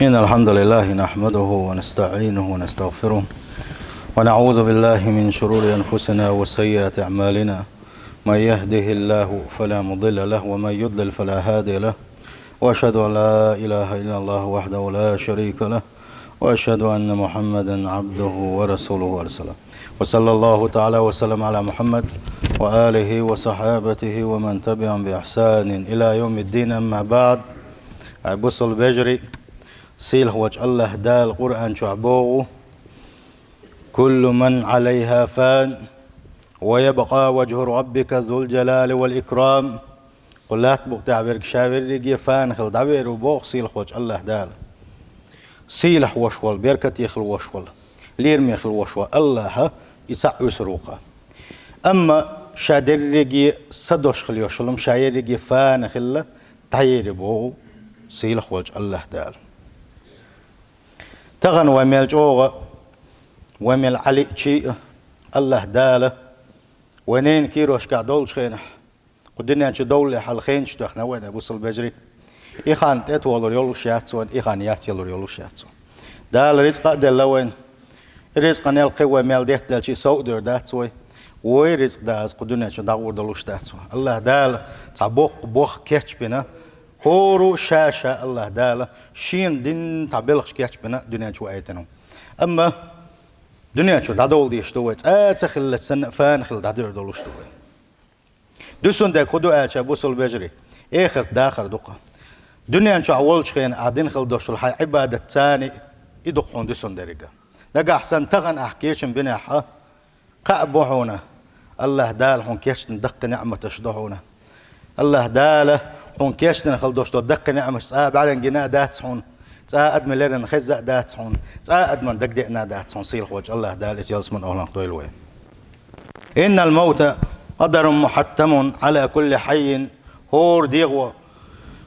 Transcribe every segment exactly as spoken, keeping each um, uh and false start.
إن الحمد لله نحمده ونستعينه ونستغفره، ونعوذ بالله من شرور أنفسنا وسيئات أعمالنا. من يهده الله فلا مضل له، ومن يضلل فلا هادي له. وأشهد أن لا إله إلا الله وحده لا شريك له، وأشهد أن محمدا عبده ورسوله ورسوله. وصلى الله تعالى وسلم على محمد وآله وصحابته ومن تبعهم بإحسان إلى يوم الدين، أما بعد. Ай, бусалба вежарий, сийлахь волчу АллахӀ Дала Къуръан чохь боху: «كل من عليها فان، ويبقى وجه ربك ذو الجلال والإكرام». Кху лаьтта букъ тӀехь верг ша верриге фана хила дӀавер ву боху сийлахь волчу АллахӀ Дала. Сийлахь волуш волу, беркате хила волуш волу, лераме хила волуш волу АллахӀа и схьа Ӏуьйсур ву-кха. Амма ша дерриге са долуш хила йолуш волу, ша ерриге фана хилла дӀаери боху сийлахь волчу АллахӀ Дала. Тахана вай мел чӀогӀа, вай мел Ӏалиъчий а, АллахӀ Дала вай ненан кийрошкахь долчу хенахь, кху дуьнен чу довлале хьала хенаш тоьхна вайна, бусалба вежарий. И хан тӀетолур йолуш яц вайн, и хан яц ялур йолуш яц вайн. Дала рицкъа а делла вайна. И рицкъан ялкхе вай мел деттаделчий сов а дер дац вай. Вай рицкъ даза кху дуьнен чу дӀагӀур долуш дац вайн. АллахӀ Дала цхьа боккха бох кечбина, хӀора ша-ша АллахӀ Дала шена дина цхьа белхаш кечбина дуьнен чу вайтина. Амма дуьнен чу дӀадовла дезаш ду вай, цкъа а ца хиллачу санна а фана хила дӀадер долуш ду вай. Дуьсун дерг хӀун ду аьлча, бусалба вежарий, эхарт дахар ду-кха. Дуьнен чохь волчу хенахь ахь дина хила долуш долу хьайн Ӏибадат царна и ду-кха хьуна дуьсун дерг. Нагахь санна тахана ахь кечам бинехь а, кхаъ бу хьуна, АллахӀ Дала хьуна кечдина даккхий неӀматаш ду хьуна. АллахӀ Дала хьуна кечдина хила долуш долу даккхий неӀматаш цкъа а бӀаьргана гина а дац хьуна, цкъа а адаман леррина хезна а дац хьуна, цкъа а адаман дагадеана а дац хьуна, сийлахь волчу АллахӀ Дала иза ялсаманин охӀланах дойла вай. إن الموت قدر محتم على كل حي. ХӀора дегӀо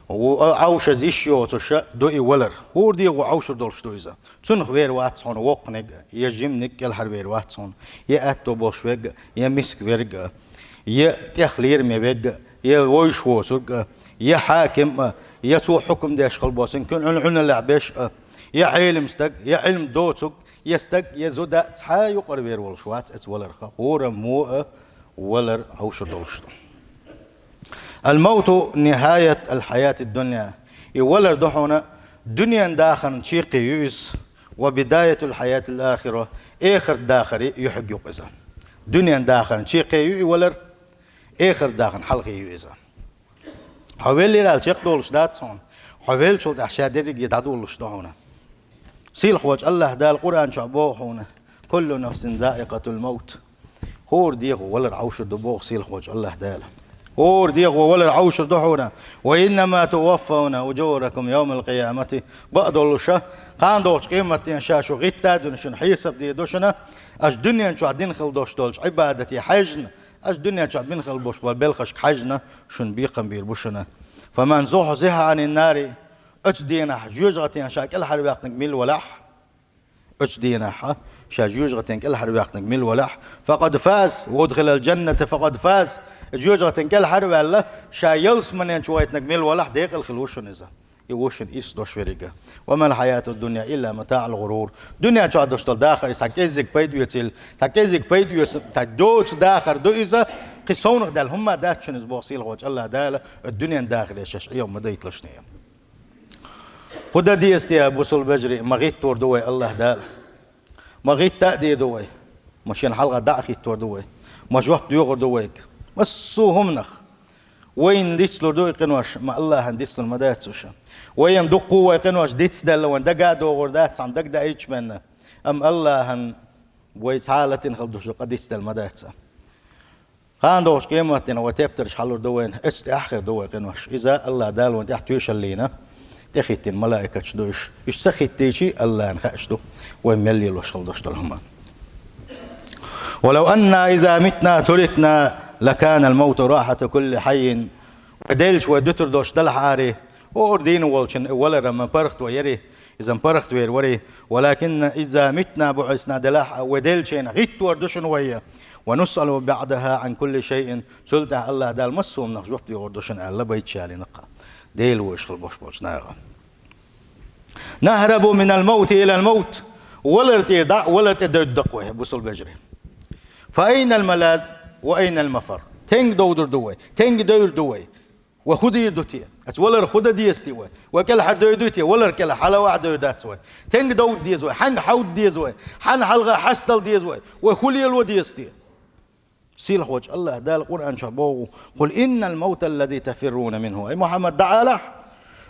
ву-, Ӏовшаза йиш йоцуш ду и валар. ХӀора дегӀо Ӏовшур долуш ду иза. Цунах вер вац хьуна воккханиг а, я жиманиг а кӀелхьарвер вац хьуна, я аьтто болуш верг а, я миска верг а, я тӀех лераме верг а, я вовшах воцург а, я хьаким а, я цо хьукам деш хила болу, цуьнан куьн Ӏуьн-, Ӏуьналлехь беш а, я Ӏелам стаг, я Ӏилма доцург, я стаг, я зуда, цхьа а юкъара вер волуш вац оцу валарх, хӀораммо а валар Ӏовшур долуш ду. الموت نهاية الحياة الدنيا. И валар ду хьуна дуьненан дахаран чаккхе ю иза, وبداية الحياة الآخرة, эхарт дахаре юьхьиг ю-кха иза. Дуьненан дахаран чаккхе ю и валар, эхарт дахаран хьалхе ю иза. Хьо веллера аьлла чекхдолуш дац хьуна. Хьо веллачул тӀаьхьа ша дерриге дӀадолуш ду хьуна. Сийлахь волчу АллахӀ Дала Къуръан чохь боху хьуна: «كل نفس ذائقة الموت». ХӀора дегӀо валар Ӏовшур ду боху сийлахь волчу АллахӀ Дала. ХӀора дегӀо валар Ӏовшур ду хьуна: «وإنما توفون أجوركم يوم القيامة». Бакъдолуш, кхана догӀучу къематдийнахь ша шу гӀитта а дуьйна, шуна хьесап дийр ду шуна, аша дуьнен чохь дина хила долуш долчу Ӏибадате хьаьжна, аша дуьнен чохь бина хила болуш болу белхашка хьаьжна, шуна бекхам бийр бу шуна. «فمن زحزح عن النار», оцу дийнахь жоьжахатех ша кӀелхьарваьккхинарг мила валахь, оцу дийнахь ша жоьжахатех кӀелхьарваьккхинарг мила валахь, «فقد فاز، وأدخل الجنة فقد فاز». Жоьжахатех кӀелхьара а ваьлла, ша ялсаманен чу вайтинарг мила валахь, декъала хила ву шуна иза. И ву шуна иштта дош верг а. «وما الحياة الدنيا إلا متاع الغرور». Дуьнен чохь долуш долу дахар иза цхьа кӀеззиг пайда оьцийла, цхьа кӀеззиг пайда оьцу, цхьа доцу дахар ду иза, кхин совнах даьлла хӀумма дац шуна иза боху сийлахь волчу АллахӀ Дала, дуьненан дахаре шаьш Ӏеха ма дайталаш шуна. ХӀун дан деза те, бусалба вежарий, ма гӀиттор ду вай АллахӀ Дала. Ма гӀитта а дийр ду вай. Ма шена хьалха дӀа а хӀиттор ду вай. Ма жоп доьхур ду вайга. Массо а хӀуманах. Вайна дицлур ду и къинош, амма АллахӀана дицлур ма дац уьш. Вайна дуккха а вай къинош дицделла, вайна дага а догӀур дац, цхьана дагадаийча менна. Амма АллахӀана вай цхьа а латийна хила долуш ду къа дицделла ма дац. Кхана догӀучу къематдийнахь вай тептарш хьалур ду вайна, оцу тӀехь хир ду вай къинош. Иза АллахӀ Дала вайна тӀехь тоьшаллина, тӀехӀиттина малаикаташ ду уьш. Уьш ца хӀиттийча, АллахӀана хаьаш ду, вай мел лелош хила долуш долу хӀума. «ولو أنا إذا متنا تركنا لكان الموت راحة كل حي». Вай делча вай дуьтур долуш делахьара, хӀора дийна волчун валар-м паргӀат вай яра, иза-м паргӀат вер вара. «ولكن إذا متنا بعثنا», делахь а, вай делча гӀиттор ду шуна вай. «ونسأل بعدها عن كل شيء». Цул тӀаьхьа АллахӀ Дала массо а хӀуманах жоп доьхур ду шуна аьлла, байташ ялийна-кх Дела вуьйш хила болуш болчу наха. نهرب من الموت إلى الموت. Валар тӀера дӀа а, валар тӀа а девдда-кх вай, бусалба вежарий. فأين الملاذ وأين المفر؟ Стенга довдур ду вай? Стенга девр ду вай? Вай фу дийр ду те? Оцу валарах фу дан деза те вай? Вай кӀелхьара девдуй те? Валар кӀелхьара хьалаваха а девр дац вай. Стенга довда деза вай? Хьаьнга хьовда деза вай? Хьанна хьалха хьастадала деза вай? Вай фу лело деза те? Сийлахьчу АллахӀ Дала Къуръан чохь боху: «قل إن الموت الذي تفرون منه». Ай Мухьаммад, дӀаалахь,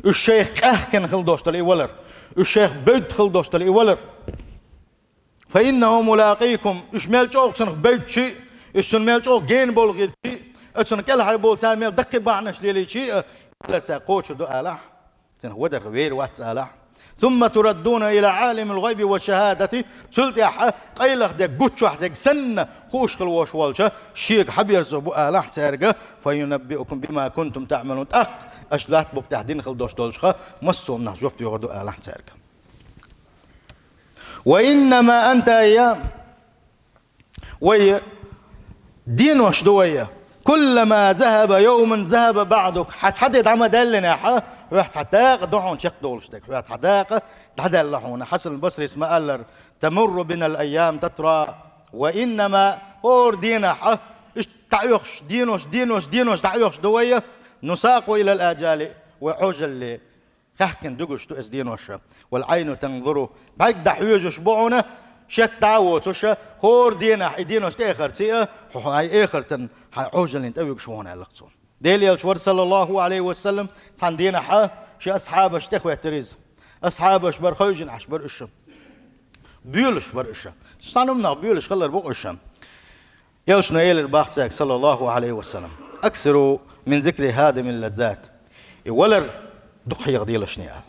уьш шайх къаьхкина хила долуш долу и валар, уьш шайх бевдда хила долуш долу и валар. «فإنه ملاقيكم», уьш мел чӀогӀа цунах бевдчи а, уьш цунна мел чӀогӀа гена болу хилчи а, оцунна кӀелхьара болу цара мел даккхий бахьанаш лелийчи а, валар цара кхочур ду алахь. Цунах вадарх вер вац алахь. «ثم تردون إلى عالم الغيب والشهادة», цул тӀаьхьа къайлаха дерг, гуччохь дерг санна хууш хила волуш волчу шега хьаберзо бу алахь цаьрга: «فينبئكم بما كنتم تعملون». ТӀаккха аша латта букъа тӀехь дина хила долуш долчух массо а хӀуманах жоп доьхур ду алахь цаьрга. «وإنما أنت أيام». Вай денош ду вай. «كلما ذهب يوم ذهب بعدك». Хьан цхьа де дӀа ма даьллинехь, хьоьх цхьа дакъа ду хьуна чекхдолуш дерг. Хьоьх цхьа дакъа дӀадаьлла хьуна. Хьасан Басрис ма-аллара: «تمر بنا الأيام تتراءى وإنما», хӀора дийнахь, иштта дӀаоьхуш, денош, денош, денош дӀаоьхуш ду вай, «نساق إلى الآجال», вай Ӏожалле хаьхкина дуьгуш ду иза денош. «والعين تنظر», бӀаьрг дӀахьоьжуш бу хьуна, шек дӀа а воцуш, хӀора дийнахь и денош тӀе а харций а, хьо хьайн эхартан хьайн Ӏожаллина тӀевуьгуш ву хьуна аьлла-кх цо. Делан элча вара, саллаллаху Ӏалайхи ва саллам, цхьана дийнахь шен асхьабаш тӀехӀоьттира иза. Асхьабаш бара, хевшина Ӏаш бара уьш. Боьлуш бара уьш. Цхьана хӀуманах боьлуш хилар бу-кх уьш. Элчано элира боху цаьрга, саллаллаху Ӏалайхи ва саллам: «أكثروا من ذكر هاذم اللذات». И валар дукха хьехаделаш шуна аьлла.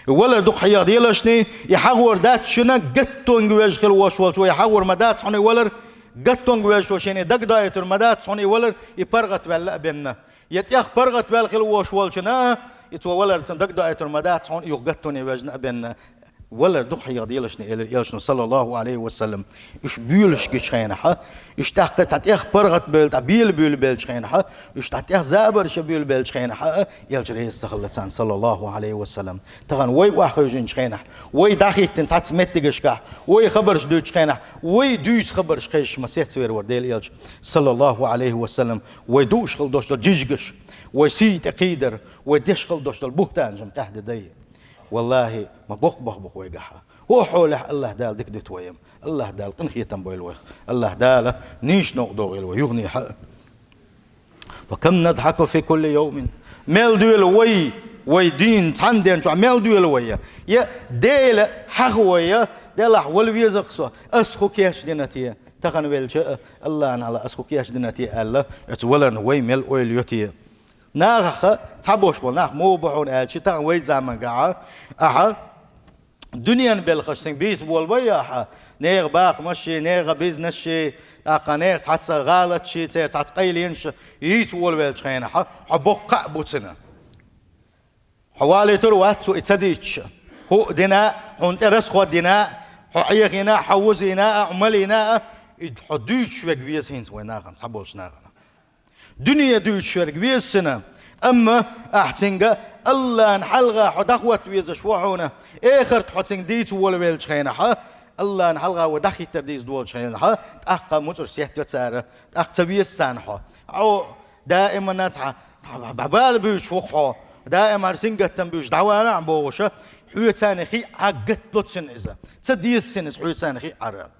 И валар дукха хьехаделаш шуна, и хьахор дац шуна гаттонга веш хила волуш волчо, и хьахор ма дац хьуна и валар, гаттонга веш волчо шена дагадоуьйтур ма дац хьуна и валар, и паргӀатваьлла а бен. Я тӀех паргӀатваьлла хила волуш волчунна, и цо валар цунна дагадоуьйтур ма дац хьуна, юха гаттоне вежна а бен. Валар дукха хьехаделаш шуна, элира элчано, саллаллаху Ӏалайхи ва саллам. Уьш боьлуш гичу хенахь, уьш тӀаккха цхьа тӀех паргӀат бевлла, тӀе бела буьйлабеллачу хенахь, уьш тӀе тӀех забарш а буьйлабеллачу хенахь, элча реза ца хилла царна, саллаллаху Ӏалайхи ва саллам. Тахана вай охьахевшинчу хенахь, вай дӀахӀиттина цхьацца меттигашкахь, вай хабарш дуьйцучу хенахь, вай дуьйцу хабарш хезаш ма сецвер вара Делан элча, саллаллаху Ӏалайхи ва саллам. Вай дууш хила долуш долу жижигаш, вай сий тӀе кхийдар, вай деш хила долуш долу буьхтанаш-м къаьхьа де дай. Валлахи, ма боккха боху-кх вайгахь. ХӀокху хьолехь АллахӀ Дала дика дуьту вай-м. АллахӀ Дала къинхетам бойла вайх. АллахӀ Дала нийса новкъа догӀийла вай юханехьа а. «وكم نضحك في كل يوم». Мел доьлу вай, вай дийна цхьана ден чохь мел доьлу вай. Я Дела хьаха вай, я, делахь вала веза-кх со, ас хӀун кечдина те, тахана велча а, АллахӀна хьалха ас хӀун кечдина те аьлла, оцу валарна вай мел ойла йо те. Нахах цхьаболуш болу нах муха бу хьуна аьлча, тахана вай заманчохь, ахьа дуьненан белхаш цуьнга бийца болабой ахьа, нехан бахамаш а, нехан бизнесаш а, тӀаккха нехан цхьацца гӀалаташ а, церан цхьацца къайленаш а йийца волавеллачу хенахь, хьо боккха а бу цуьнан. Хьо валийтур а вац цо и ца дийцча. ХӀуъа дина а, хьуна тӀе расход дина а, хьо Ӏехийна а, хьо вузийна а, хьо малийна а, и хьо дуьйцуш верг веза хӀинца вай нахана, цхьаболчу нахана. Дуьне дуьйцуш верг веза цуьнан, амма ахьа цуьнга АллахӀна хьалха хьо дӀахӀотта везаш ву хьуна, эхарт хьо цуьнга дийца волавеллачу хенахь, АллахӀна хьалха вай дӀахӀиттар дийца долчу хенахь, тӀаккха муцӀарш сеттайо цара, тӀаккха ца веза царна хьо. Хьо даимана цхьа, цхьа бала буьйцуш ву-кх хьо, даимана сингаттам буьйцуш дӀавала а бохуш, хьоьца хиъна гатдо цуьнан иза. Ца деза цуьнан иза хьоьца хиънарг.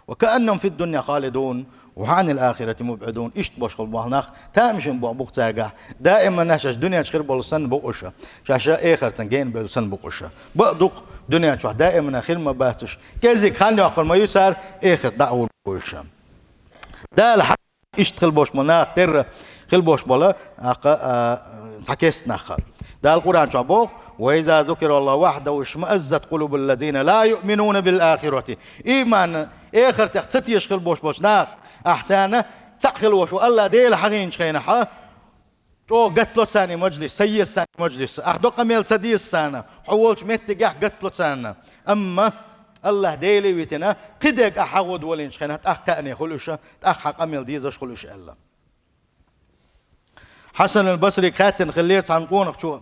«وكأنهم في الدنيا خالدون وعن الآخرة مبعدون». Иштта болуш хила болу нах тамашийна боху-кх цаьргахь, даимана шаьш дуьнен чохь хир болу санна бу уьш, шаьш эхартан гена бевлла санна бу уьш. Бакъ ду-кх, дуьнен чохь даимана хир ма бац уьш, кӀеззиг хан йоккхур ма ю цара, эхарт дӀа а хӀур бу уьш. Дала хьа-, иштта хила болуш болу нах терра хила болуш болу, аккха, а, цхьа кест нах. Дала Къуръан чохь боху: «وإذا ذكر الله وحده اشمأزت قلوب الذين لا يؤمنون بالآخرة». Ийман, эхартех ца тешаш хила болуш болчу нах, ахьа царна цхьаъ хила волуш волу АллахӀ Дела хьахийначу хенахь, чӀогӀа гатдо царна и мажлис, ца еза царна и мажлис, ахьа до къамел ца деза царна, хьо волчу меттигехь гатдо царна. Амма АллахӀ Деле а витина, кхидерг ахьа хьахӀода волийначу хенахь, тӀаккха кхаъне хуьлу уьш, тӀаккха хьан къамел дезаш хуьлу уьш аьлла. Хьасан ал-Басрига хаьттина хиллера цхьана къонахчо: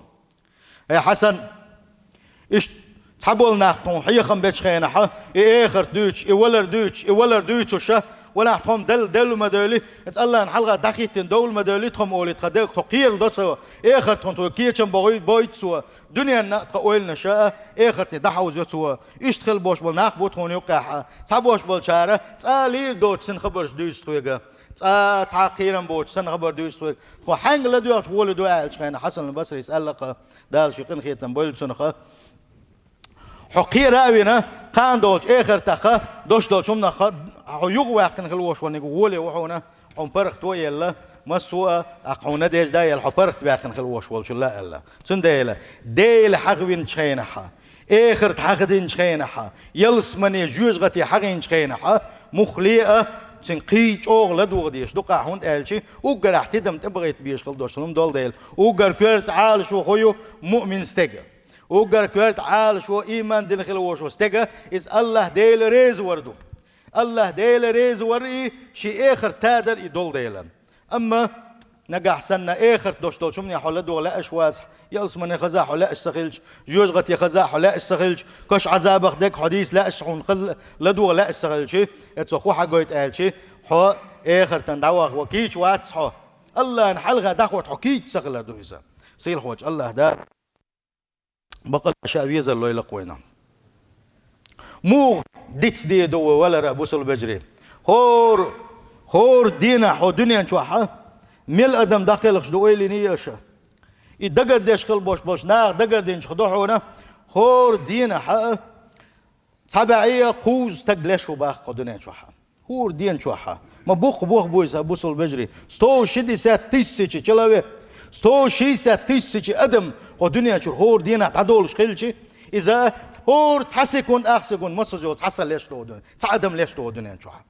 «Эй, Хьасан, иштта Цхьаболу нах тхуна хьехам бечу хенахь, и эхарт дуьйцуш, и валар дуьйцуш, и валар дуьйцуш, валахь тхо-м Далла девлла ма девлли, иза Аллахьна хьалха дӀахӀиттина довла ма девлли, тхо-м олий тхан дегӀ, тхо кхералдо цо, эхарт тхуна тхоьга кечам бохуьйту, бойту цо, дуьненна а тхан ойланаш а эхарте дӀахьовзайо цо. Иштта хила болуш болу нах бу тхуна юккъехь, цхьаболуш болчара цкъа а лийр доцу санна хабарш дуьйцу тхоьга, цкъа а цхьа а кхерам боцуш санна хабар дуьйцу тхоьга. Тхо хьаьнга ладоьгӀча гӀоле ду аьллачу хенахь, Хьасан Басрис аьлла-кх, Дала шен къинхетам бойла цунах, хьо кхера а вина, кхана долчу эхартахха, дош долчу хӀуманахха, хьо юхаваьккхина хила волуш верг гӀоле ву хьуна, хьуна паргӀато а елла, массо а, а хьуна надежда а елла, хьо паргӀатваьккхина хила волуш волчул а аьлла. Цундела, Дела хьахавинчу хенахь, эхарт хьахадинчу хенахь, ялсамане жоьжахате хьахийначу хенахь, муххале а, цуьнан кхин чӀогӀа ладогӀа дезаш ду-кх, хӀунда аьлча уггарахь тидам тӀебахийта безаш хила долуш хӀума долу дела. Уггар коьрта Ӏалашо хӀун ю? Муъмин стеган. Уггар коьрта Ӏалашо, ийман дина хила волуш волу стеган, иза Аллахь Дела реза вар ду. Аллахь Дела реза вар и, шен эхарт тадар и долу дела. Амма нагахь санна эхарт дош долчу хӀумане хьо ладогӀа лаьаш вацахь, ялсамане хаза хьо лаьаш ца хилча, жоьжахате хаза хьо лаьаш ца хилча, каш Ӏазабах дерг хьо дийца лаьаш хьуна хила, ладогӀа лаьаш ца хилча, эцо хӀун хьагойту аьлча, хьо эхартан дӀаваха ван кийча вац хьо. Аллахьна хьалха дӀахӀотта хьо кийча ца хилар ду иза. Сийлахьволчу Аллахь Дала бакъалла ша везар лойла-кх вайна. Муха дицде ду вай валар а, бусалба вежарий? ХӀора, хӀора дийнахь хьо дуьнен чохь а мел адам дӀакхелхаш ду ойла йиний аша? И дагардеш хила болуш болчу наха дагардинчух ду хьуна, хӀора дийнахь а цхьа бӀе а кхузза стаг леш ву баккха хьо дуьнен чохь а. ХӀора дийнахь чохь а. Ма буккха бохам бу иза, бусалба вежарий. Сто шестьдесят тысяча человек. Сто шестьдесят тысяча адам хьо дуьнен чуьра хӀора дийнахь дӀадолуш хилча, иза хӀора цхьа секунд, ах секунд, массаза йолу цхьа са леш ду хьо дуьнен, цхьа адам леш ду хьо дуьнен чохь а.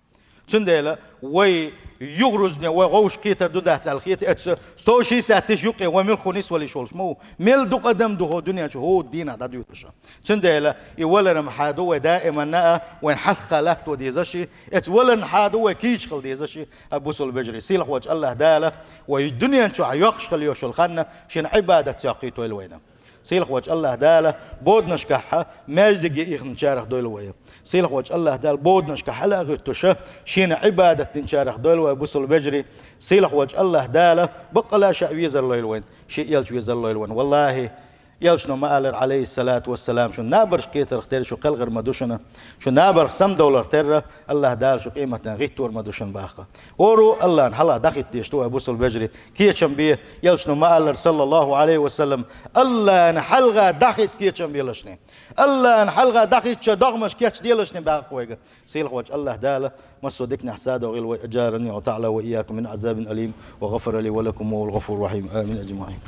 Цундела вай юхарузне, вай гӀовш кхетар ду дац аьлла хета, эцу сто шестьдесят тысяча юккъе вай муьлхха нисвала йиш волуш ма ву. Мел дукха адам ду хьо дуьнен чу хӀора дийнахь дӀадуьйцуш. Цундела и валар-м хьан ду вай даиманна а, вайна хьалха латто дезаш и, эцу валарна хьан ду вай кийча хила дезаш и, а, бусалба вежарий? Сийлахьволчу Аллахь Дала вай дуьнен чохь йоккхуш хила йолуш йолу хан шен Ӏибадатца йоккхуьйтойла вайна. Сийлахьволчу Аллахь Дала боданашкахь маьждиге ихначарах дойла вай. Сийлахьволчу Аллахь Дала боданашкахь хьала а хӀуьттуш, шена Ӏибадат динчарах дойла вай, бусалба вежарий. Сийлахьволчу Аллахь Дала баккъалла ша везар лойла вайна, шен элча везар лойла вайна. Валлахьи, элчано ма-аллара, Ӏалайхиссалату вассалам, шун набарш кхетарх терра шу кхелхар ма ду шуна, шун набарх самадовларх терра Аллахь Дала шу къематдийнахь гӀиттор ма ду шуна баккха. ХӀора Аллахьна хьалха дӀахӀитта дезаш ду вай, бусалба вежарий. Кечам бе, элчано ма-аллара, саллаллаху Ӏалайхи ва саллам, Аллахьна хьалха дӀахӀитта кечам белашний. Аллахьна хьалха дӀахӀиттачу догӀмаш кечделашний баккха вайга. Сийлахьволчу Аллахь Дала массо а диканехь садо гӀийла вай, аджарани ва таӀала ва ийякум мин Ӏазабин алим, ва гӀафара ли ва лакум, ва хӀувал гӀафуру рахьим. Амин, аджмаӀин.